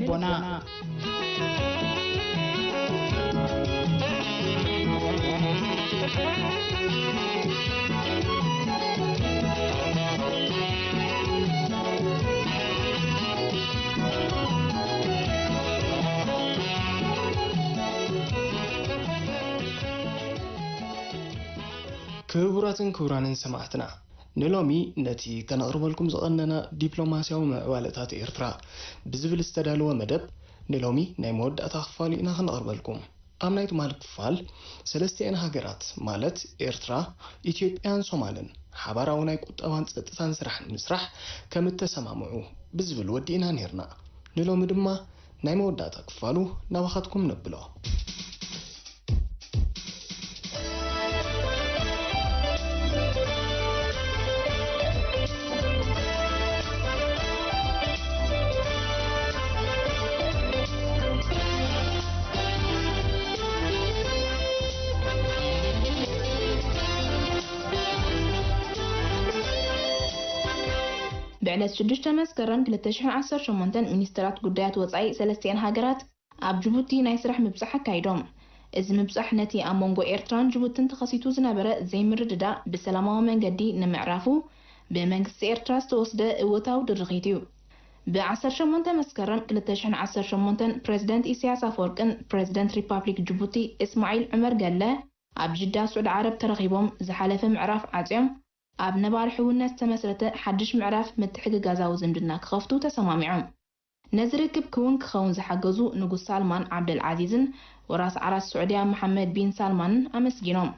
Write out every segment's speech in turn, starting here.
ልቦና። ክቡራትን ክቡራንን ሰማዕትና፣ ንሎሚ ነቲ ከነቕርበልኩም ዝቐነና ዲፕሎማስያዊ ምዕባለታት ኤርትራ ብዝብል ዝተዳለወ መደብ፣ ንሎሚ ናይ መወዳእታ ክፋሉ ኢና ከነቕርበልኩም። ኣብ ናይ ትማሊ ክፋል፣ ሰለስቲኣን ሃገራት፣ ማለት ኤርትራ፣ ኢትዮጵያን ሶማልን፣ ሓባራዊ ናይ ቁጠባን ጸጥታን ስራሕ ንምስራሕ ከም እተሰማምዑ ብዝብል ወዲእና ኔርና። ንሎሚ ድማ ናይ መወዳእታ ክፋሉ ናባኻትኩም ነብሎ። ብዕለት ሽዱሽተ መስከረም ክልተ ሽሕን ዓሰርተ ሸሞንተን ሚኒስተራት ጉዳያት ወጻኢ ሰለስቲኣን ሃገራት ኣብ ጅቡቲ ናይ ስራሕ ምብጻሕ ኣካይዶም። እዚ ምብጻሕ ነቲ ኣብ መንጎ ኤርትራን ጅቡትን ተኸሲቱ ዝነበረ ዘይምርድዳእ ብሰላማዊ መንገዲ ንምዕራፉ ብመንግስቲ ኤርትራ ዝተወስደ እወታዊ ድርኺት እዩ። ብ ዓሰርተ ሸሞንተ መስከረም ክልተ ሽሕን ዓሰርተ ሸሞንተን ፕረዚደንት ኢሳያስ ኣፈወርቅን ፕረዚደንት ሪፓብሊክ ጅቡቲ እስማዒል ዑመር ገለ ኣብ ጅዳ ስዑዲ ዓረብ ተረኺቦም ዝሓለፈ ምዕራፍ ዓጽዮም ኣብ ነባሪ ሕውነት ዝተመስረተ ሓድሽ ምዕራፍ ምትሕግጋዛዊ ዝምድና ክኸፍቱ ተሰማሚዖም። ነዚ ርክብ ክውን ክኸውን ዝሓገዙ ንጉስ ሳልማን ዓብደል ዓዚዝን ወራስ ዓራት ስዑድያ መሓመድ ቢን ሳልማንን ኣመስጊኖም።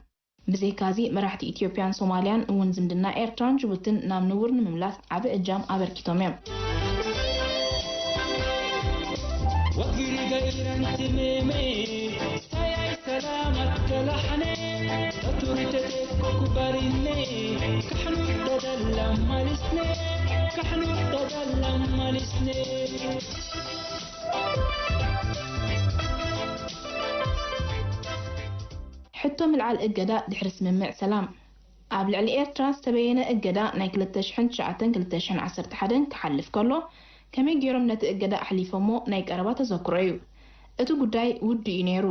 ብዘይካዚ መራሕቲ ኢትዮጵያን ሶማልያን እውን ዝምድና ኤርትራን ጅቡትን ናብ ንቡር ንምምላስ ዓቢ እጃም ኣበርኪቶም እዮም። ወግሪ ገይረን ትሜሜ፣ ስታያይ ሰላማት ገላሕኔ፣ ተቱሪ ተቴኮ ኩባሪኔ፣ ካሕኑ ተደላ ማሊስኔ፣ ካሕኑ ተደላ ማሊስኔ። ሕቶ ምልዓል እገዳ ድሕሪ ስምምዕ ሰላም። ኣብ ልዕሊ ኤርትራ ዝተበየነ እገዳ ናይ ክልተ ሽሕን ትሽዓተን ክልተ ሽሕን ዓሰርተ ሓደን ክሓልፍ ከሎ፣ ከመይ ገይሮም ነቲ እገዳ ኣሕሊፎሞ ናይ ቀረባ ተዘክሮ እዩ። እቲ ጉዳይ ውዱእ እዩ ነይሩ።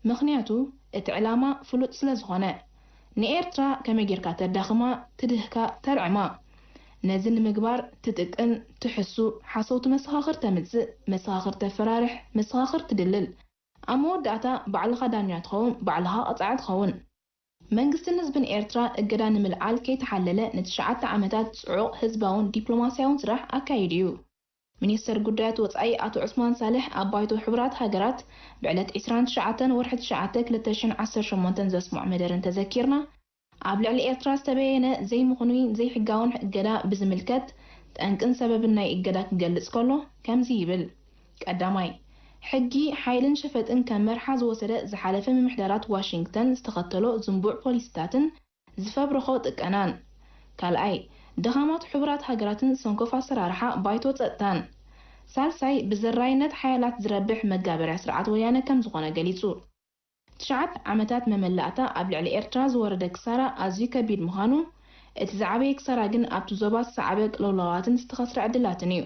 ምኽንያቱ፣ እቲ ዕላማ ፍሉጥ ስለ ዝኾነ። ንኤርትራ ከመይ ጌርካ ተዳኽማ፣ ትድህካ፣ ተርዕማ። ነዚ ንምግባር ትጥቅን፣ ትሕሱ፣ ሓሰውቲ መሰኻኽር ተምጽእ፣ መሰኻኽር ተፈራርሕ፣ መሰኻኽር ትድልል። ኣብ መወዳእታ ባዕልኻ ዳኛ ትኸውን፣ ባዕልኻ ቀጻዒ ትኸውን። መንግስትን ህዝብን ኤርትራ እገዳ ንምልዓል ከይተሓለለ ንትሽዓተ ዓመታት ጽዑቕ ህዝባውን ዲፕሎማስያውን ስራሕ ኣካይዱ እዩ። ሚኒስተር ጉዳያት ወጻኢ ኣቶ ዑስማን ሳልሕ ኣብ ባይቶ ሕቡራት ሃገራት ብዕለት ዕስራን ትሽዓተን ወርሒ ትሽዓተ ክልተ ሽሕን ዓሰርተ ሸሞንተን ዘስምዖ መደረ እንተዘኪርና፣ ኣብ ልዕሊ ኤርትራ ዝተበየነ ዘይምኽኑይን ዘይሕጋውን እገዳ ብዝምልከት፣ ጠንቅን ሰበብን ናይ እገዳ ክገልጽ ከሎ ከምዚ ይብል። ቀዳማይ፣ ሕጊ ሓይልን ሸፈጥን ከም መርሓ ዝወሰደ ዝሓለፈ ምምሕዳራት ዋሽንግተን ዝተኸተሎ ዝንቡዕ ፖሊሲታትን ዝፈብረኾ ጥቀናን። ካልኣይ፣ ድኻማት ሕቡራት ሃገራትን ሰንኮፍ ኣሰራርሓ ባይቶ ጸጥታን። ሳልሳይ፣ ብዘራይነት ሓያላት ዝረብሕ መጋበርያ ስርዓት ወያነ ከም ዝኾነ ገሊጹ። ትሽዓተ ዓመታት መመላእታ ኣብ ልዕሊ ኤርትራ ዝወረደ ክሳራ ኣዝዩ ከቢድ ምዃኑ፣ እቲ ዝዓበየ ክሳራ ግን ኣብቲ ዞባ ዝሰዓበ ቅልውላዋትን ዝተኸስረ ዕድላትን እዩ።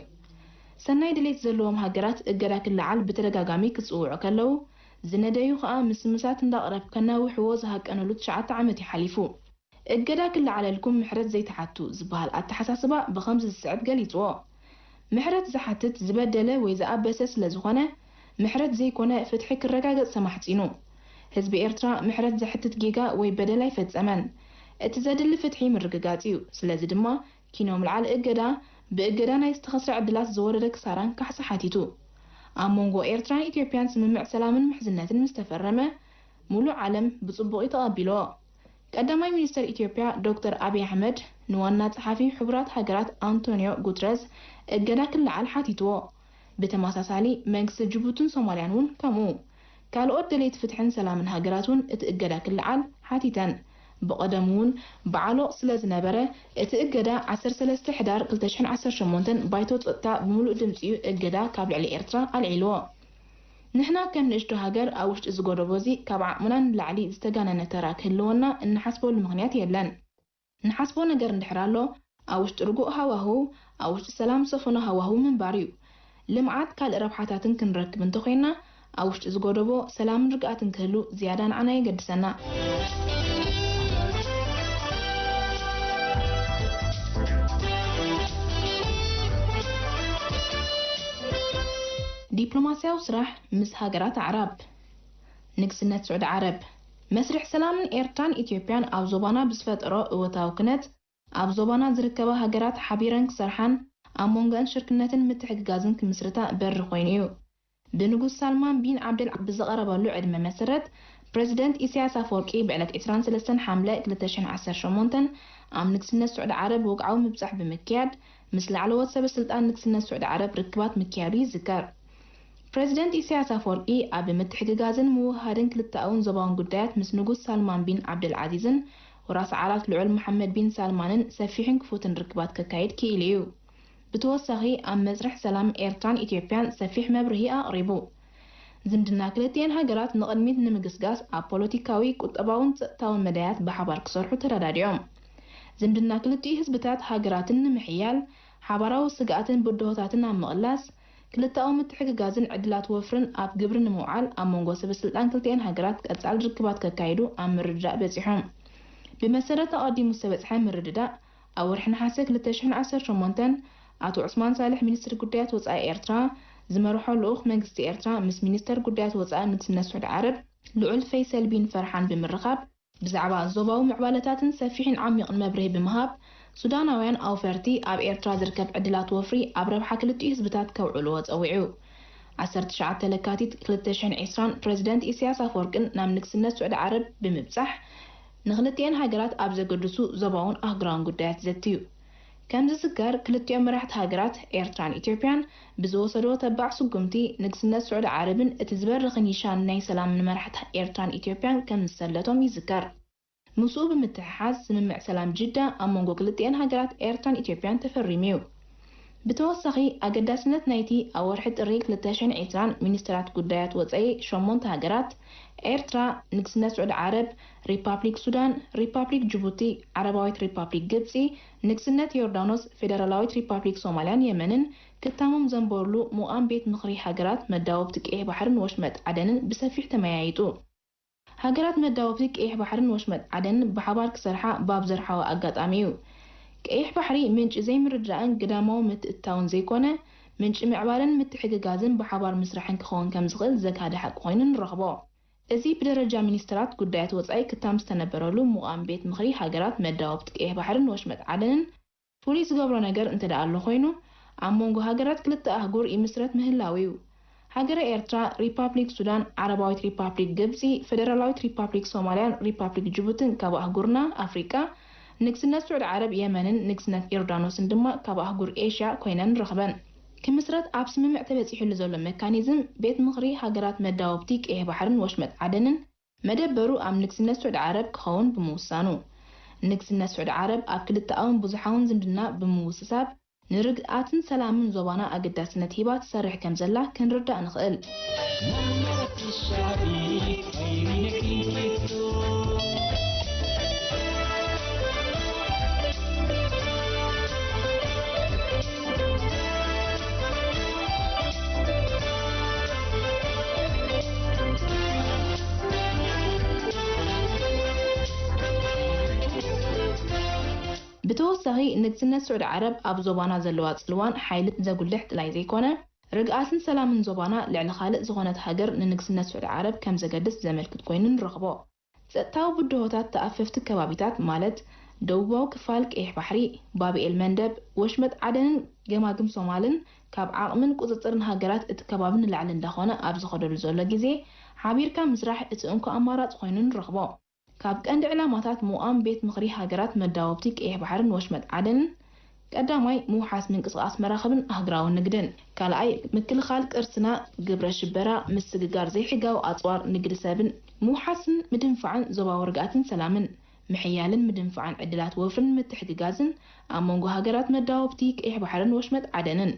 ሰናይ ድሌት ዘለዎም ሃገራት እገዳ ክለዓል ብተደጋጋሚ ክጽውዑ ከለዉ፣ ዝነደዩ ከኣ ምስምሳት እንዳቕረብ ከናውሕዎ ዝሃቀኑሉ ትሽዓተ ዓመት እዩ ሓሊፉ። እገዳ ክለዓለልኩም ምሕረት ዘይትሓቱ ዝበሃል ኣተሓሳስባ ብኸምዚ ዝስዕብ ገሊጽዎ። ምሕረት ዝሓትት ዝበደለ ወይ ዝኣበሰ ስለ ዝኾነ፣ ምሕረት ዘይኮነ ፍትሒ ክረጋገጽ ተማሕጺኑ። ህዝቢ ኤርትራ ምሕረት ዘሕትት ጌጋ ወይ በደል ኣይፈጸመን። እቲ ዘድሊ ፍትሒ ምርግጋጽ እዩ። ስለዚ ድማ ኪኖ ምልዓል እገዳ፣ ብእገዳ ናይ ዝተኸስረ ዕድላት ዝወረደ ክሳራን ካሕሳ ሓቲቱ። ኣብ መንጎ ኤርትራን ኢትዮጵያን ስምምዕ ሰላምን ምሕዝነትን ምስ ተፈረመ፣ ሙሉእ ዓለም ብጽቡቕ እዩ ተቐቢልዎ። ቀዳማይ ሚኒስተር ኢትዮጵያ ዶክተር ኣብይ ኣሕመድ ንዋና ጸሓፊ ሕቡራት ሃገራት ኣንቶንዮ ጉትረዝ እገዳ ክለዓል ሓቲትዎ። ብተመሳሳሊ መንግስቲ ጅቡትን ሶማልያን እውን ከምኡ። ካልኦት ደለይቲ ፍትሕን ሰላምን ሃገራት እውን እቲ እገዳ ክለዓል ሓቲተን። ብቐደሙ እውን በዓሎቕ ስለ ዝነበረ፣ እቲ እገዳ ዓሰርተ ሰለስተ ሕዳር ክልተ ሽሕን ዓሰርተ ሸሞንተን ባይቶ ጸጥታ ብምሉእ ድምጺ እዩ እገዳ ካብ ልዕሊ ኤርትራ ኣልዒልዎ። ንሕና ከም ንእሽቶ ሃገር ኣብ ውሽጢ እዚ ጎደቦ እዚ ካብ ዓቕምና ንላዕሊ ዝተጋነነ ተራ ክህልወና እንሓስበሉ ምኽንያት የለን። ንሓስቦ ነገር እንድሕር ኣሎ፣ ኣብ ውሽጢ ርጉእ ሃዋህው፣ ኣብ ውሽጢ ሰላም ዝሰፈኖ ሃዋህው ምንባር እዩ። ልምዓት ካልእ ረብሓታትን ክንረክብ እንተኾይና፣ ኣብ ውሽጢ ዝጎደቦ ሰላምን ርግኣትን ክህሉ ዝያዳ ንዓና የገድሰና። ዲፕሎማስያዊ ስራሕ ምስ ሃገራት ኣዕራብ። ንግስነት ስዑዲ ዓረብ። መስርሕ ሰላምን ኤርትራን ኢትዮጵያን ኣብ ዞባና ብዝፈጠሮ እወታዊ ኩነት፣ ኣብ ዞባና ዝርከባ ሃገራት ሓቢረን ክሰርሓን ኣብ መንጎኣን ሽርክነትን ምትሕግጋዝን ክምስርታ በሪ ኮይኑ እዩ። ብንጉስ ሳልማን ቢን ዓብደል ብዝቐረበሉ ዕድመ መሰረት፣ ፕረዚደንት ኢሳያስ ኣፈወርቂ ብዕለት ዕስራን ሰለስተን ሓምለ ክልተ ሽሕን ዓሰርተ ሸሞንተን ኣብ ንግስነት ስዑዲ ዓረብ ወግዓዊ ምብጻሕ ብምክያድ፣ ምስ ላዕለዎት ሰበ ስልጣን ንግስነት ስዑዲ ዓረብ ርክባት ምክያዱ ይዝከር። ፕረዚደንት ኢሳያስ ኣፈወርቂ ኣብ ምትሕግጋዝን ምውህሃድን ክልተኣውን ዞባውን ጉዳያት ምስ ንጉስ ሳልማን ቢን ዓብደል ዓዚዝን ወራስ ዓራት ልዑል መሓመድ ቢን ሳልማንን ሰፊሕን ክፉትን ርክባት ከካይድ ክኢሉ እዩ። ብተወሳኺ ኣብ መስርሕ ሰላም ኤርትራን ኢትዮጵያን ሰፊሕ መብርሂ ኣቕሪቡ። ዝምድና ክልቲኤን ሃገራት ንቕድሚት ንምግስጋስ ኣብ ፖለቲካዊ፣ ቁጠባውን ጸጥታውን መዳያት ብሓባር ክሰርሑ ተረዳዲኦም። ዝምድና ክልቲኡ ህዝብታት ሃገራትን ንምሕያል፣ ሓባራዊ ስግኣትን ብድሆታትን ኣብ ምቕላስ፣ ክልተኣዊ ምትሕግጋዝን ዕድላት ወፍርን ኣብ ግብሪ ንምውዓል ኣብ መንጎ ሰበ ስልጣን ክልቲኤን ሃገራት ቀጻሊ ርክባት ከካይዱ ኣብ ምርድዳእ በጺሖም። ብመሰረት ኣቐዲሙ ዝተበጽሐ ምርድዳእ፣ ኣብ ወርሒ ነሓሰ ክልተ ሽሕን ዓሰርተ ሸሞንተን ኣቶ ዑስማን ሳልሕ ሚኒስትር ጉዳያት ወጻኢ ኤርትራ ዝመርሖ ልኡኽ መንግስቲ ኤርትራ ምስ ሚኒስተር ጉዳያት ወጻኢ ንግስነት ስዑዲ ዓረብ ልዑል ፈይሰል ቢን ፈርሓን ብምርኻብ ብዛዕባ ዞባዊ ምዕባለታትን ሰፊሕን ዓሚቕን መብርሂ ብምሃብ፣ ሱዳናውያን ኣውፈርቲ ኣብ ኤርትራ ዝርከብ ዕድላት ወፍሪ ኣብ ረብሓ ክልቲኡ ህዝብታት ከውዕልዎ ጸዊዑ። ዓሰርተ ትሽዓተ ለካቲት ክልተ ሽሕን ዕስራን ፕረዚደንት ኢሳያስ ኣፈወርቅን ናብ ንግስነት ስዑዲ ዓረብ ብምብጻሕ፣ ንክልቲኤን ሃገራት ኣብ ዘገድሱ ዞባውን ኣህጉራውን ጉዳያት ዘትዩ። ከም ዝዝከር፣ ክልቲኦም መራሕቲ ሃገራት ኤርትራን ኢትዮጵያን ብዝወሰድዎ ተባዕ ስጉምቲ፣ ንግስነት ስዑዲ ዓረብን እቲ ዝበርኽ ኒሻን ናይ ሰላም ንመራሕቲ ኤርትራን ኢትዮጵያን ከም ዝሰለቶም ይዝከር። ምስኡ ብምትሕሓዝ፣ ስምምዕ ሰላም ጅዳ ኣብ መንጎ ክልቲኤን ሃገራት ኤርትራን ኢትዮጵያን ተፈሪሙ እዩ። ብተወሳኺ፣ ኣገዳስነት ናይቲ ኣብ ወርሒ ጥሪ ክልተ ሽሕን ዕስራን ሚኒስትራት ጉዳያት ወጻኢ ሸሞንተ ሃገራት፣ ኤርትራ፣ ንግስነት ስዑዲ ዓረብ፣ ሪፓብሊክ ሱዳን፣ ሪፓብሊክ ጅቡቲ፣ ዓረባዊት ሪፓብሊክ ግብጺ፣ ንግስነት ዮርዳኖስ፣ ፌደራላዊት ሪፓብሊክ ሶማልያን የመንን ክታሞም ዘንበሩሉ ምቋም ቤት ምኽሪ ሃገራት መዳወብቲ ቀይሕ ባሕርን ወሽመጥ ዓደንን ብሰፊሕ ተመያይጡ። ሃገራት መዳወብቲ ቀይሕ ባሕርን ወሽመጥ ዓደንን ብሓባር ክሰርሓ ባብ ዘርሓወ ኣጋጣሚ እዩ። ቀይሕ ባሕሪ ምንጪ ዘይምርድዳእን ግዳማዊ ምትእትታውን ዘይኮነ፣ ምንጪ ምዕባለን ምትሕግጋዝን ብሓባር ምስራሕን ክኸውን ከም ዝኽእል ዘግሃደ ሓቂ ኮይኑ ንረኽቦ። እዚ ብደረጃ ሚኒስትራት ጉዳያት ወጻኢ ክታም ዝተነበረሉ ምቋም ቤት ምኽሪ ሃገራት መዳወብቲ ቀይሕ ባሕርን ወሽመጥ ዓደንን ፍሉይ ዝገብሮ ነገር እንተ ደኣ ኣሎ ኮይኑ፣ ኣብ መንጎ ሃገራት ክልተ ኣህጉር ይምስረት ምህላው እዩ። ሃገረ ኤርትራ፣ ሪፓብሊክ ሱዳን፣ ዓረባዊት ሪፓብሊክ ግብጺ፣ ፈደራላዊት ሪፓብሊክ ሶማልያን ሪፓብሊክ ጅቡትን ካብ ኣህጉርና ኣፍሪቃ፣ ንግስነት ስዑዲ ዓረብ የመንን ንግስነት ዮርዳኖስን ድማ ካብ ኣህጉር ኤሽያ ኮይነን ንረኽበን። ክምስረት ኣብ ስምምዕ ተበጺሑሉ ዘሎ መካኒዝም፣ ቤት ምኽሪ ሃገራት መዳወብቲ ቀይሕ ባሕርን ወሽመጥ ዓደንን መደበሩ ኣብ ንግስነት ስዑዲ ዓረብ ክኸውን ብምውሳኑ፣ ንግስነት ስዑዲ ዓረብ ኣብ ክልተኣውን ብዙሓውን ዝምድና ብምውስሳብ፣ ንርግኣትን ሰላምን ዞባና ኣገዳስነት ሂባ ትሰርሕ ከም ዘላ ክንርዳእ ንኽእል። ብተወሳኺ፣ ንግስነት ስዑዲ ዓረብ ኣብ ዞባና ዘለዋ ጽልዋን ሓይልን ዘጉልሕ ጥላይ ዘይኮነ፣ ርግኣትን ሰላምን ዞባና ልዕሊ ካልእ ዝኾነት ሃገር ንንግስነት ስዑዲ ዓረብ ከም ዘገድስ ዘመልክት ኮይኑ ንረኽቦ። ጸጥታዊ ብድሆታት ተኣፈፍቲ ከባቢታት፣ ማለት ደቡባዊ ክፋል ቀይሕ ባሕሪ፣ ባብኤል መንደብ፣ ወሽመጥ ዓደንን ገማግም ሶማልን፣ ካብ ዓቕምን ቁጽጽርን ሃገራት እቲ ከባቢ ንላዕሊ እንዳኾነ ኣብ ዝኸደሉ ዘሎ ግዜ፣ ሓቢርካ ምስራሕ እቲ እንኮ ኣማራጺ ኮይኑ ንረኽቦ። ካብ ቀንዲ ዕላማታት ምቋም ቤት ምኽሪ ሃገራት መዳወብቲ ቀይሕ ባሕርን ወሽመጥ ዓደንን፣ ቀዳማይ፣ ምውሓስ ምንቅስቓስ መራኽብን ኣህጉራዊ ንግድን፣ ካልኣይ፣ ምክልኻል ቅርስና፣ ግብረ ሽበራ፣ ምስግጋር ዘይሕጋዊ ኣጽዋር፣ ንግዲ ሰብን ምውሓስን ምድንፋዕን ዞባዊ ርግኣትን ሰላምን፣ ምሕያልን ምድንፋዕን ዕድላት ወፍርን ምትሕግጋዝን ኣብ መንጎ ሃገራት መዳወብቲ ቀይሕ ባሕርን ወሽመጥ ዓደንን፣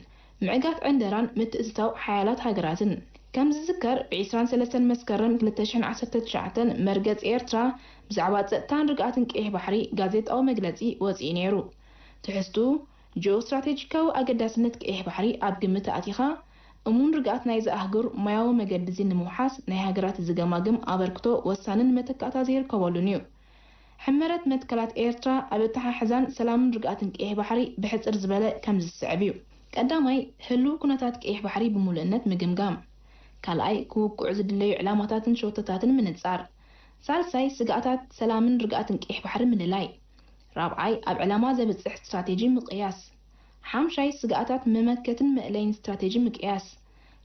ምዕጋት ዕንደራን ምትእትታው ሓያላት ሃገራትን። ከም ዝዝከር፣ ብ ዕስራን ሰለስተን መስከረም ክልተ ሽሕን ዓሰርተ ትሽዓተን መርገጽ ኤርትራ ብዛዕባ ጸጥታን ርግኣትን ቀይሕ ባሕሪ ጋዜጣዊ መግለጺ ወጺኡ ነይሩ። ትሕዝትኡ፣ ጂኦ-ስትራቴጂካዊ ኣገዳስነት ቀይሕ ባሕሪ ኣብ ግምት ኣእቲኻ፣ እሙን ርግኣት ናይዚ ኣህጉር ሞያዊ መገዲ እዚ ንምውሓስ ናይ ሃገራት እዚ ገማግም ኣበርክቶ ወሳንን መተካእታ ዘይርከበሉን እዩ። ሕመረት መትከላት ኤርትራ ኣብ ኣተሓሕዛን ሰላምን ርግኣትን ቀይሕ ባሕሪ ብሕጽር ዝበለ ከምዚ ዝስዕብ እዩ። ቀዳማይ፣ ህሉው ኩነታት ቀይሕ ባሕሪ ብምሉእነት ምግምጋም። ካልኣይ፣ ክውቅዑ ዝድለዩ ዕላማታትን ሸቶታትን ምንጻር። ሳልሳይ፣ ስግኣታት ሰላምን ርግኣትን ቀይሕ ባሕሪ ምልላይ። ራብዓይ፣ ኣብ ዕላማ ዘብጽሕ ስትራቴጂ ምቅያስ። ሓምሻይ፣ ስግኣታት መመከትን መእለይን ስትራቴጂ ምቅያስ።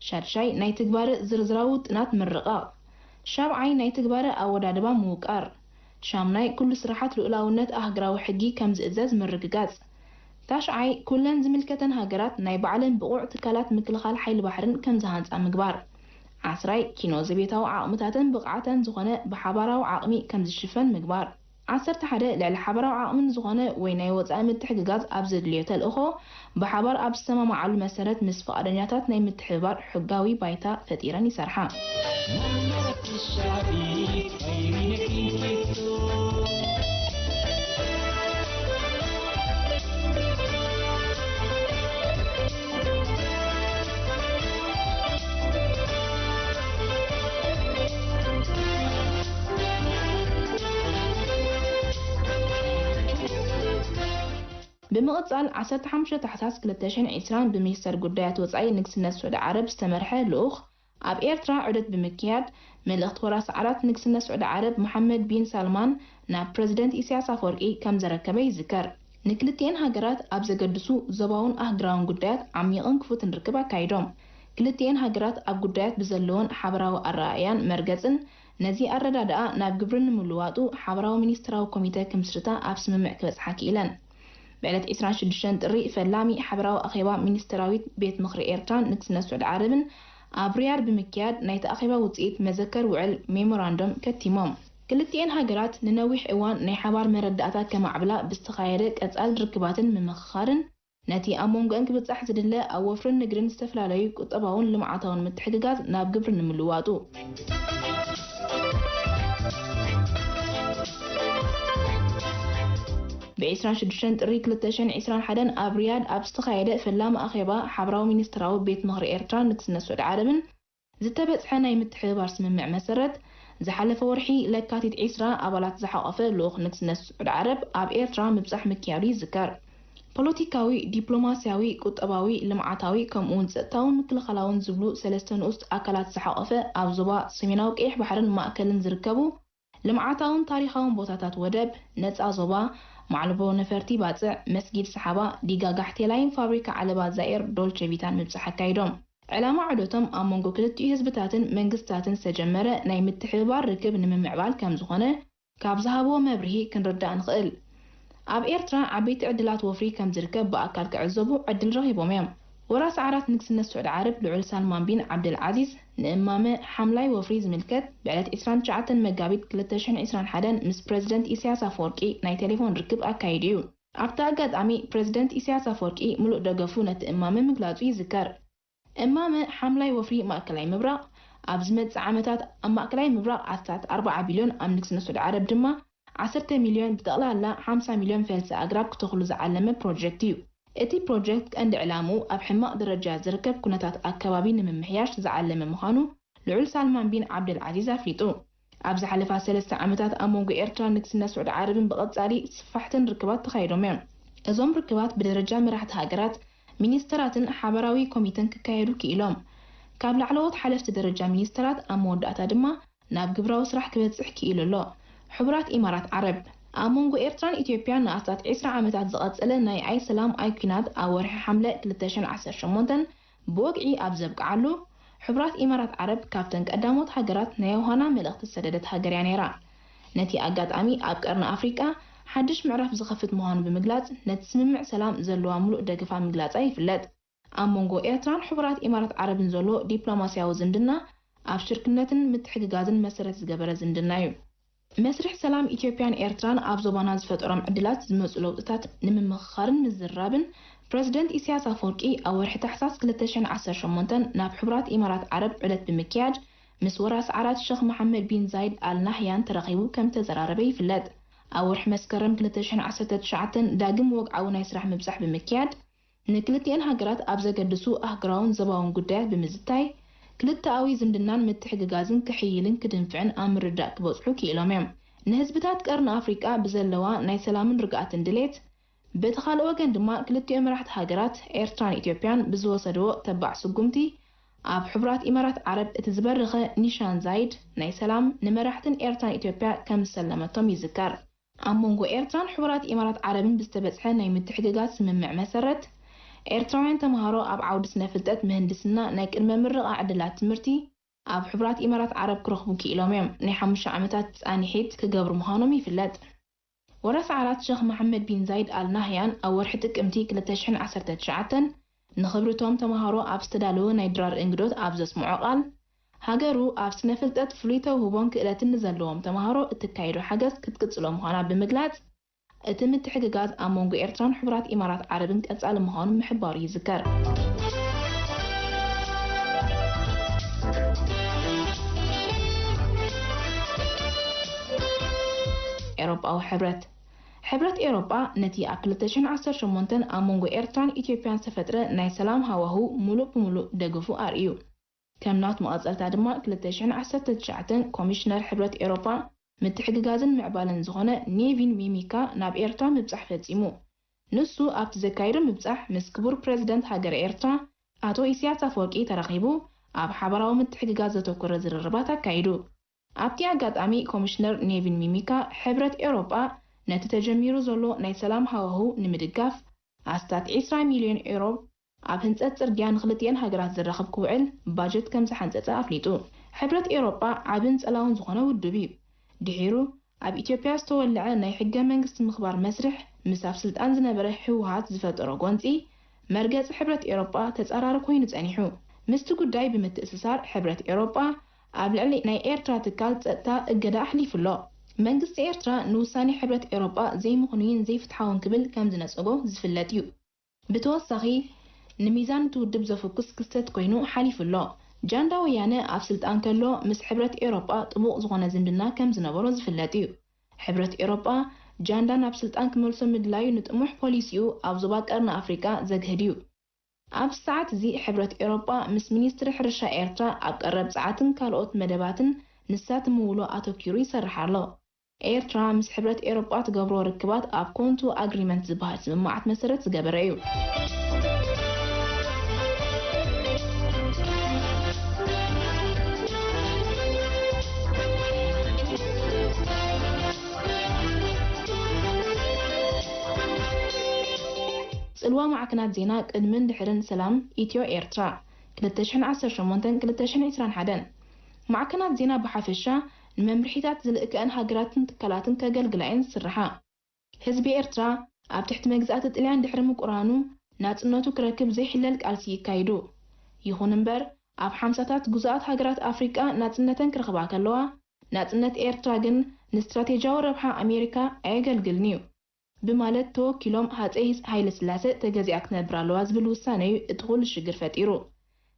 ሻድሻይ፣ ናይ ትግባረ ዝርዝራዊ ውጥናት ምርቓቕ። ሻብዓይ፣ ናይ ትግባረ ኣወዳድባ ምውቃር። ሻምናይ፣ ኩሉ ስራሓት ልኡላውነት ኣህግራዊ ሕጊ ከም ዝእዘዝ ምርግጋጽ። ታሽዓይ፣ ኩለን ዝምልከተን ሃገራት ናይ ባዕለን ብቑዕ ትካላት ምክልኻል ሓይሊ ባሕርን ከም ዝሃንጻ ምግባር። ዓስራይ፣ ኪኖ ዘቤታዊ ዓቕምታተን ብቕዓተን ዝኾነ ብሓባራዊ ዓቕሚ ከም ዝሽፈን ምግባር። ዓሰርተ ሓደ፣ ልዕሊ ሓባራዊ ዓቕሚ ንዝኾነ ወይ ናይ ወጻኢ ምትሕግጋዝ ኣብ ዘድልዮ ተልእኾ ብሓባር ኣብ ዝሰማማዓሉ መሰረት ምስ ፍቓደኛታት ናይ ምትሕብባር ሕጋዊ ባይታ ፈጢረን ይሰርሓ። ብምቕጻል፣ ዓሰርተ ሓሙሽተ ታሕሳስ ክልተ ሽሕን ዕስራን ብሚኒስተር ጉዳያት ወጻኢ ንግስነት ስዑዲ ዓረብ ዝተመርሐ ልኡኽ ኣብ ኤርትራ ዑደት ብምክያድ፣ መልእኽቲ ወራሲ ዓራት ንግስነት ስዑዲ ዓረብ መሓመድ ቢን ሳልማን ናብ ፕረዚደንት ኢሳያስ ኣፈወርቂ ከም ዘረከበ ይዝከር። ንክልቲኤን ሃገራት ኣብ ዘገድሱ ዞባውን ኣህጉራውን ጉዳያት ዓሚቕን ክፉትን ርክብ ኣካይዶም። ክልቲኤን ሃገራት ኣብ ጉዳያት ብዘለወን ሓበራዊ ኣረኣእያን መርገጽን፣ ነዚ ኣረዳድኣ ናብ ግብሪ ንምልዋጡ ሓበራዊ ሚኒስትራዊ ኮሚተ ክምስርታ ኣብ ስምምዕ ክበጽሓ ክኢለን። ብዕለት ዕስራን ሽዱሽተን ጥሪ ፈላሚ ሓበራዊ ኣኼባ ሚኒስትራዊት ቤት ምኽሪ ኤርትራን ንግስነት ስዑዲ ዓረብን ኣብ ሪያድ ብምክያድ ናይቲ ኣኼባ ውጽኢት መዘከር ውዕል ሜሞራንዶም ከቲሞም። ክልቲኤን ሃገራት ንነዊሕ እዋን ናይ ሓባር መረዳእታ ከማዕብላ ብዝተኻየደ ቀጻሊ ርክባትን ምምኽኻርን፣ ነቲ ኣብ መንጎአን ክብጻሕ ዝድለ ኣብ ወፍርን ንግድን ዝተፈላለዩ ቁጠባውን ልምዓታውን ምትሕግጋዝ ናብ ግብሪ ንምልዋጡ። ብ ዕስራን ሽዱሽተን ጥሪ ክልተ ሽሕን ዕስራን ሓደን ኣብ ሪያድ ኣብ ዝተኻየደ ፈላሚ ኣኼባ ሓበራዊ ሚኒስትራዊ ቤት ምኽሪ ኤርትራን ንግስነት ስዑዲ ዓረብን ዝተበጽሐ ናይ ምትሕብባር ስምምዕ መሰረት፣ ዝሓለፈ ወርሒ ለካቲት ዕስራ ኣባላት ዝሓቖፈ ልኡኽ ንግስነት ስዑዲ ዓረብ ኣብ ኤርትራ ምብጻሕ ምክያዱ ይዝከር። ፖለቲካዊ፣ ዲፕሎማስያዊ፣ ቁጠባዊ፣ ልምዓታዊ፣ ከምኡ'ውን ጸጥታውን ምክልኻላውን ዝብሉ ሰለስተ ንኡስ ኣካላት ዝሓቖፈ፣ ኣብ ዞባ ሰሜናዊ ቀይሕ ባሕርን ማእከልን ዝርከቡ ልምዓታውን ታሪኻውን ቦታታት ወደብ፣ ነጻ ዞባ፣ ማዕልቦ ነፈርቲ ባጽዕ፣ መስጊድ ሰሓባ፣ ዲጋ ጋሕቴላይን ፋብሪካ ዓለባ ዛይር ዶልቸ ቪታን ምብጻሕ ኣካይዶም። ዕላማ ዑደቶም ኣብ መንጎ ክልቲኡ ህዝብታትን መንግስታትን ዝተጀመረ ናይ ምትሕብባር ርክብ ንምምዕባል ከም ዝኾነ ካብ ዝሃብዎ መብርሂ ክንርዳእ ንኽእል። ኣብ ኤርትራ ዓበይቲ ዕድላት ወፍሪ ከም ዝርከብ ብኣካል ክዕዘቡ ዕድል ረኺቦም እዮም። ወራሲ ዓራት ንግስነት ስዑዲ ዓረብ ልዑል ሳልማን ቢን ዓብደል ዓዚዝ ንእማመ ሓምላይ ወፍሪ ዝምልከት ብዕለት ዕስራን ትሽዓተን መጋቢት ክልተ ሽሕን ዕስራን ሓደን ምስ ፕረዚደንት ኢሳያስ ኣፈወርቂ ናይ ቴሌፎን ርክብ ኣካይዱ እዩ። ኣብቲ ኣጋጣሚ ፕረዚደንት ኢሳያስ ኣፈወርቂ ምሉእ ደገፉ ነቲ እማመ ምግላጹ ይዝከር። እማመ ሓምላይ ወፍሪ ማእከላይ ምብራቕ፣ ኣብ ዝመጽእ ዓመታት ኣብ ማእከላይ ምብራቕ ኣስታት ኣርብዓ ቢልዮን፣ ኣብ ንግስነት ስዑዲ ዓረብ ድማ ዓሰርተ ሚልዮን፣ ብጠቕላላ ሓምሳ ሚልዮን ፈልሲ ኣግራብ ክተኽሉ ዝዓለመ ፕሮጀክት እዩ። እቲ ፕሮጀክት ቀንዲ ዕላምኡ ኣብ ሕማቕ ደረጃ ዝርከብ ኩነታት ኣከባቢ ንምምሕያሽ ዝዓለመ ምዃኑ ልዑል ሳልማን ቢን ዓብደል ዓዚዝ ኣፍሊጡ። ኣብ ዝሓለፋ ሰለስተ ዓመታት ኣብ መንጎ ኤርትራን ንግስነት ስዑዲ ዓረብን ብቐጻሊ ስፋሕትን ርክባት ተኻይዶም እዮም። እዞም ርክባት ብደረጃ መራሕቲ ሃገራት፣ ሚኒስተራትን ሓበራዊ ኮሚተን ክካየዱ ክኢሎም። ካብ ላዕለዎት ሓለፍቲ ደረጃ ሚኒስተራት ኣብ መወዳእታ ድማ ናብ ግብራዊ ስራሕ ክበጽሕ ክኢሉ ኣሎ። ሕቡራት ኢማራት ዓረብ፣ ኣብ መንጎ ኤርትራን ኢትዮጵያን ንኣስታት ዕስራ ዓመታት ዝቐጸለ ናይ ኣይ ሰላም ኣይ ኲናት ኣብ ወርሒ ሓምለ ክልተ ሽሕን ዓሰርተ ሸሞንተን ብወግዒ ኣብ ዘብቅዓሉ፣ ሕቡራት ኢማራት ዓረብ ካብተን ቀዳሞት ሃገራት ናይ ዮሃና መልእኽቲ ዝሰደደት ሃገር እያ ነይራ። ነቲ ኣጋጣሚ ኣብ ቀርኒ ኣፍሪቃ ሓድሽ ምዕራፍ ዝኸፍት ምዃኑ ብምግላጽ፣ ነቲ ስምምዕ ሰላም ዘለዋ ምሉእ ደገፋ ምግላጻ ይፍለጥ። ኣብ መንጎ ኤርትራን ሕቡራት ኢማራት ዓረብን ዘሎ ዲፕሎማስያዊ ዝምድና፣ ኣብ ሽርክነትን ምትሕግጋዝን መሰረት ዝገበረ ዝምድና እዩ። መስርሕ ሰላም ኢትዮጵያን ኤርትራን ኣብ ዞባና ዝፈጠሮም ዕድላት ዝመጹ ለውጥታት ንምምኽኻርን ምዝርራብን፣ ፕረዚደንት ኢሳያስ ኣፈወርቂ ኣብ ወርሒ ታሕሳስ ክልተ ሽሕን ዓሰርተ ሸሞንተን ናብ ሕቡራት ኢማራት ዓረብ ዑደት ብምክያድ፣ ምስ ወራሲ ዓራት ሸኽ መሓመድ ቢን ዛይድ ኣል ናህያን ተራኺቡ ከም ዝተዘራረበ ይፍለጥ። ኣብ ወርሒ መስከረም ክልተ ሽሕን ዓሰርተ ትሽዓተን ዳግም ወግዓዊ ናይ ስራሕ ምብጻሕ ብምክያድ፣ ንክልቲኤን ሃገራት ኣብ ዘገድሱ ኣህጉራውን ዞባውን ጉዳያት ብምዝታይ፣ ክልተኣዊ ዝምድናን ምትሕግጋዝን ክሕይልን ክድንፍዕን ኣብ ምርድዳእ ክበጽሑ ክኢሎም እዮም። ንህዝብታት ቀርኒ ኣፍሪቃ ብዘለዋ ናይ ሰላምን ርግኣትን ድሌት፣ በቲ ካልእ ወገን ድማ ክልቲኦም መራሕቲ ሃገራት ኤርትራን ኢትዮጵያን ብዝወሰድዎ ተባዕ ስጉምቲ፣ ኣብ ሕቡራት ኢማራት ዓረብ እቲ ዝበረኸ ኒሻን ዛይድ ናይ ሰላም ንመራሕትን ኤርትራን ኢትዮጵያ ከም ዝሰለመቶም ይዝከር። ኣብ መንጎ ኤርትራን ሕቡራት ኢማራት ዓረብን ብዝተበጽሐ ናይ ምትሕግጋዝ ስምምዕ መሰረት፣ ኤርትራውያን ተምሃሮ ኣብ ዓውዲ ስነ ፍልጠት ምህንድስና ናይ ቅድመ ምርቓ ዕድላት ትምህርቲ ኣብ ሕቡራት ኢማራት ዓረብ ክረኽቡ ክኢሎም እዮም። ናይ ሓሙሽተ ዓመታት ጻንሒት ክገብሩ ምዃኖም ይፍለጥ። ወራስ ዓራት ሸኽ መሓመድ ቢን ዛይድ ኣል ናህያን ኣብ ወርሒ ጥቅምቲ ክልተ ሽሕን ዓሰርተ ትሽዓተን ንኽብሪ እቶም ተምሃሮ ኣብ ዝተዳለወ ናይ ድራር እንግዶት ኣብ ዘስምዖ ቃል፣ ሃገሩ ኣብ ስነ ፍልጠት ፍሉይ ተውህቦን ክእለትን ንዘለዎም ተምሃሮ እትካየዶ ሓገዝ ክትቅጽሎ ምዃና ብምግላጽ፣ እቲ ምትሕግጋዝ ኣብ መንጎ ኤርትራን ሕቡራት ኢማራት ዓረብን ቀጻሊ ምዃኑ ምሕባሩ ይዝከር። ኤውሮጳዊ ሕብረት። ሕብረት ኤውሮጳ ነቲ ኣብ ክልተ ሽሕን ዓሰርተ ሸሞንተን ኣብ መንጎ ኤርትራን ኢትዮጵያን ዝተፈጥረ ናይ ሰላም ሃዋሁ ምሉእ ብምሉእ ደገፉ ኣርእዩ። ከም ናቱ መቐጸልታ ድማ፣ ክልተ ሽሕን ዓሰርተ ትሽዓተን ኮሚሽነር ሕብረት ኤውሮጳ ምትሕግጋዝን ምዕባለን ዝኾነ ኔቪን ሚሚካ ናብ ኤርትራ ምብጻሕ ፈጺሙ። ንሱ ኣብቲ ዘካየዶ ምብጻሕ ምስ ክቡር ፕረዚደንት ሃገረ ኤርትራ ኣቶ ኢሳያስ ኣፈወርቂ ተራኺቡ ኣብ ሓባራዊ ምትሕግጋዝ ዘተኮረ ዝርርባት ኣካይዱ። ኣብቲ ኣጋጣሚ ኮሚሽነር ኔቪን ሚሚካ ሕብረት ኤውሮጳ ነቲ ተጀሚሩ ዘሎ ናይ ሰላም ሃዋሁ ንምድጋፍ ኣስታት ዕስራ ሚልዮን ኤውሮ ኣብ ህንጸት ጽርግያ ንክልቲኤን ሃገራት ዘራኽብ ክውዕል ባጀት ከም ዝሓንጸጸ ኣፍሊጡ። ሕብረት ኤውሮጳ ዓብን ጸላውን ዝኾነ ውድብ እዩ። ድሒሩ ኣብ ኢትዮጵያ ዝተወልዐ ናይ ሕገ መንግስቲ ምኽባር መስርሕ ምስ ኣብ ስልጣን ዝነበረ ህወሓት ዝፈጠሮ ጎንጺ መርገጺ ሕብረት ኤውሮጳ ተጻራሪ ኮይኑ ጸኒሑ። ምስቲ ጉዳይ ብምትእስሳር ሕብረት ኤውሮጳ ኣብ ልዕሊ ናይ ኤርትራ ትካል ጸጥታ እገዳ ኣሕሊፉ ኣሎ። መንግስቲ ኤርትራ ንውሳኔ ሕብረት ኤውሮጳ ዘይምኽኑይን ዘይፍትሓውን ክብል ከም ዝነጸጎ ዝፍለጥ እዩ። ብተወሳኺ፣ ንሚዛን እቲ ውድብ ዘፍኩስ ክስተት ኮይኑ ሓሊፉ ኣሎ። ጃንዳ ወያነ ኣብ ስልጣን ከሎ ምስ ሕብረት ኤውሮጳ ጥቡቕ ዝኾነ ዝምድና ከም ዝነበሮ ዝፍለጥ እዩ። ሕብረት ኤውሮጳ ጃንዳ ናብ ስልጣን ክመልሶ ምድላዩ ንጥሙሕ ፖሊሲኡ ኣብ ዞባ ቀርኒ ኣፍሪቃ ዘግህድ እዩ። ኣብዚ ሰዓት እዚ ሕብረት ኤውሮጳ ምስ ሚኒስትሪ ሕርሻ ኤርትራ ኣብ ቀረብ ጸዓትን ካልኦት መደባትን ንሳ ትምውሎ ኣተኲሩ ይሰርሕ ኣሎ። ኤርትራ ምስ ሕብረት ኤውሮጳ ትገብሮ ርክባት ኣብ ኮንቱ ኣግሪመንት ዝበሃል ስምምዓት መሰረት ዝገበረ እዩ። ጽልዋ ማዕከናት ዜና ቅድምን ድሕርን ሰላም ኢትዮ ኤርትራ ክልተ ሽሕን ዓሰርተ ሸሞንተን ክልተ ሽሕን ዕስራን ሓደን። ማዕከናት ዜና ብሓፈሻ ንመምርሒታት ዝልእከአን ሃገራትን ትካላትን ከገልግላ እየን ዝስርሓ። ህዝቢ ኤርትራ ኣብ ትሕቲ መግዛእቲ ጥልያን ድሕሪ ምቁራኑ ናጽነቱ ክረክብ ዘይሕለል ቃልሲ ይካይዱ። ይኹን እምበር፣ ኣብ ሓምሳታት ግዙኣት ሃገራት ኣፍሪቃ ናጽነተን ክረኽባ ከለዋ፣ ናጽነት ኤርትራ ግን ንስትራቴጂያዊ ረብሓ ኣሜሪካ ኣየገልግልን እዩ ብማለት ተወኪሎም ሃጸይ ሃይለስላሰ ተገዚኣ ክትነብር ኣለዋ ዝብል ውሳነ እዩ እቲ ኩሉ ሽግር ፈጢሩ።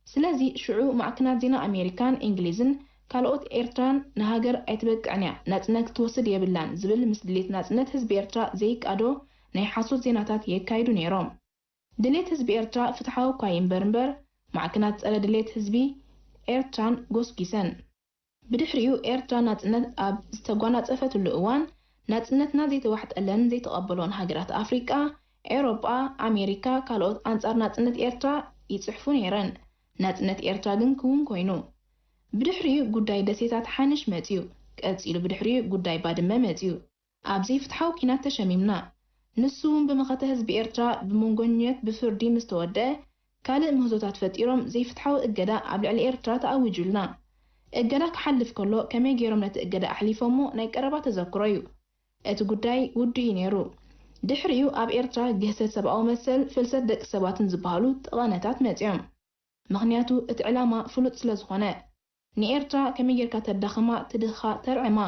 ስለዚ ሽዑ ማዕከናት ዜና ኣሜሪካን እንግሊዝን ካልኦት ኤርትራን ንሃገር ኣይትበቅዕን እያ፣ ናጽነት ክትወስድ የብላን ዝብል ምስ ድሌት ናጽነት ህዝቢ ኤርትራ ዘይቃዶ ናይ ሓሶት ዜናታት የካይዱ ነይሮም። ድሌት ህዝቢ ኤርትራ ፍትሓዊ እኳ ይንበር እምበር፣ ማዕከናት ጸረ ድሌት ህዝቢ ኤርትራን ጎስጒሰን። ብድሕሪኡ ኤርትራ ናጽነት ኣብ ዝተጓናጸፈትሉ እዋን፣ ናጽነትና ዘይተዋሕጠለንን ዘይተቐበሎን ሃገራት ኣፍሪቃ፣ ኤውሮጳ፣ ኣሜሪካ፣ ካልኦት ኣንጻር ናጽነት ኤርትራ ይጽሕፉ ነይረን። ናጽነት ኤርትራ ግን ክውን ኮይኑ። ብድሕሪኡ ጉዳይ ደሴታት ሓንሽ መጽዩ። ቀጺሉ ብድሕሪኡ ጉዳይ ባድመ መጽዩ። ኣብ ዘይፍትሓዊ ኲናት ተሸሚምና። ንሱ እውን ብመኸተ ህዝቢ ኤርትራ ብመንጎኝነት ብፍርዲ ምስ ተወደአ፣ ካልእ ምህዞታት ፈጢሮም ዘይፍትሓዊ እገዳ ኣብ ልዕሊ ኤርትራ ተኣዊጁልና። እገዳ ክሓልፍ ከሎ ከመይ ገይሮም ነቲ እገዳ ኣሕሊፎሞ ናይ ቀረባ ተዘክሮ እዩ። እቲ ጉዳይ ውዱእ እዩ ነይሩ። ድሕሪኡ ኣብ ኤርትራ ግህሰት ሰብኣዊ መሰል፣ ፍልሰት ደቂ ሰባትን ዝበሃሉ ጠቐነታት መጺኦም። ምኽንያቱ እቲ ዕላማ ፍሉጥ ስለ ዝኾነ። ንኤርትራ ከመይ ጌርካ ተዳኽማ፣ ትድኻ፣ ተርዕማ፣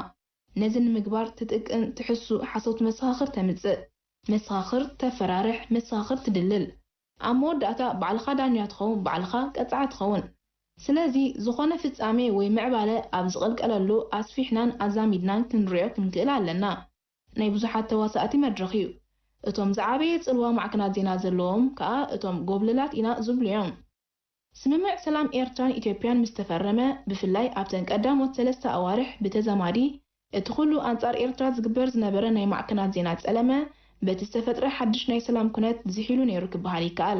ነዚ ንምግባር ትጥቅን ትሕሱ፣ ሓሶት መሰኻኽር ተምጽእ፣ መሰኻኽር ተፈራርሕ፣ መሰኻኽር ትድልል። ኣብ መወዳእታ ባዕልኻ ዳኛ ትኸውን፣ ባዕልኻ ቀጻዒ ትኸውን። ስለዚ ዝኾነ ፍጻሜ ወይ ምዕባለ ኣብ ዝቕልቀለሉ ኣስፊሕናን ኣዛሚድናን ክንርእዮ ክንክእል ኣለና። ናይ ብዙሓት ተዋሳእቲ መድረኽ እዩ። እቶም ዝዓበየ ጽልዋ ማዕከናት ዜና ዘለዎም ከኣ እቶም ጎብለላት ኢና ዝብሉ እዮም። ስምምዕ ሰላም ኤርትራን ኢትዮጵያን ምስ ተፈረመ፣ ብፍላይ ኣብተን ቀዳሞት ሰለስተ ኣዋርሕ ብተዛማዲ፣ እቲ ኩሉ ኣንጻር ኤርትራ ዝግበር ዝነበረ ናይ ማዕከናት ዜና ጸለመ፣ በቲ ዝተፈጥረ ሓድሽ ናይ ሰላም ኩነት ዝሒሉ ነይሩ ክበሃል ይከኣል።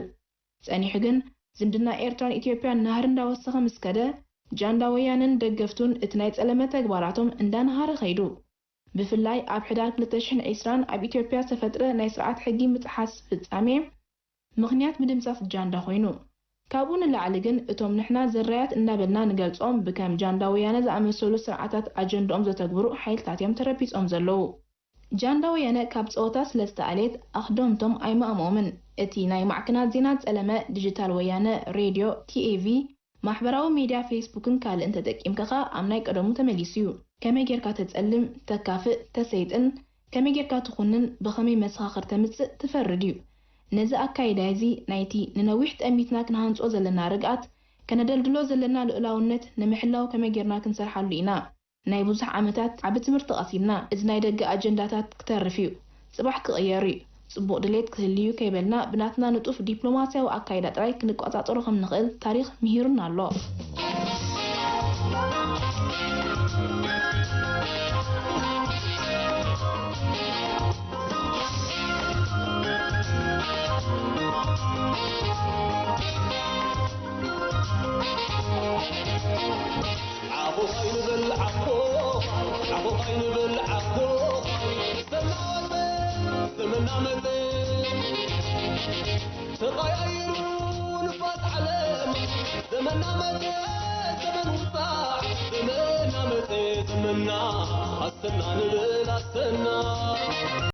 ጸኒሑ ግን፣ ዝምድና ኤርትራን ኢትዮጵያን ናህሪ እንዳወሰኸ ምስ ከደ፣ ጃንዳ ወያነን ደገፍቱን እቲ ናይ ጸለመ ተግባራቶም እንዳነሃረ ከይዱ። ብፍላይ ኣብ ሕዳር ክልተ ሽሕን ዕስራን ኣብ ኢትዮጵያ ዝተፈጥረ ናይ ስርዓት ሕጊ ምጥሓስ ፍጻሜ፣ ምኽንያት ምድምሳስ ጃንዳ ኮይኑ። ካብኡ ንላዕሊ ግን እቶም ንሕና ዘራያት እናበልና ንገልጾም ብከም ጃንዳ ወያነ ዝኣመሰሉ ስርዓታት ኣጀንድኦም ዘተግብሩ ሓይልታት እዮም ተረቢጾም ዘለዉ። ጃንዳ ወያነ ካብ ጸወታ ስለ ዝተኣልየት ኣኽደምቶም ኣይማእምኦምን። እቲ ናይ ማዕከናት ዜና ጸለመ ዲጂታል ወያነ፣ ሬድዮ፣ ቲኤቪ፣ ማሕበራዊ ሜድያ ፌስቡክን ካልእን ተጠቂምካ ከኣ ኣብ ናይ ቀደሙ ተመሊሱ እዩ። ከመይ ጌርካ ተጸልም፣ ተካፍእ፣ ተሰይጥን፣ ከመይ ጌርካ ትኹንን፣ ብኸመይ መሰኻኽር ተምጽእ ትፈርድ እዩ። ነዚ ኣካይዳ እዚ ናይቲ ንነዊሕ ጠሚትና ክንሃንጾ ዘለና ርግኣት፣ ከነደልድሎ ዘለና ልኡላውነት ንምሕላው ከመይ ጌርና ክንሰርሓሉ ኢና? ናይ ብዙሕ ዓመታት ዓቢ ትምህርቲ ቀሲምና። እዚ ናይ ደገ ኣጀንዳታት ክተርፍ እዩ። ጽባሕ ክቕየር እዩ። ጽቡቕ ድሌት ክህልዩ ከይበልና ብናትና ንጡፍ ዲፕሎማስያዊ ኣካይዳ ጥራይ ክንቆጻጸሮ ከም ንኽእል ታሪኽ ምሂሩና ኣሎ። ዓኾ ኾይ ንብል ዓኾ፣ ዓኾ ኾይ ንብል ዓኾ፣ ዘመን መጸ፣ ዘመና መጸ። ተቐያይሩ ንፋስ ዓለም፣ ዘመና መጸ፣ ዘመን ውጻዕ፣ ዘመና መጸ፣ ዘመና ኣሰና ንብል ኣሰና።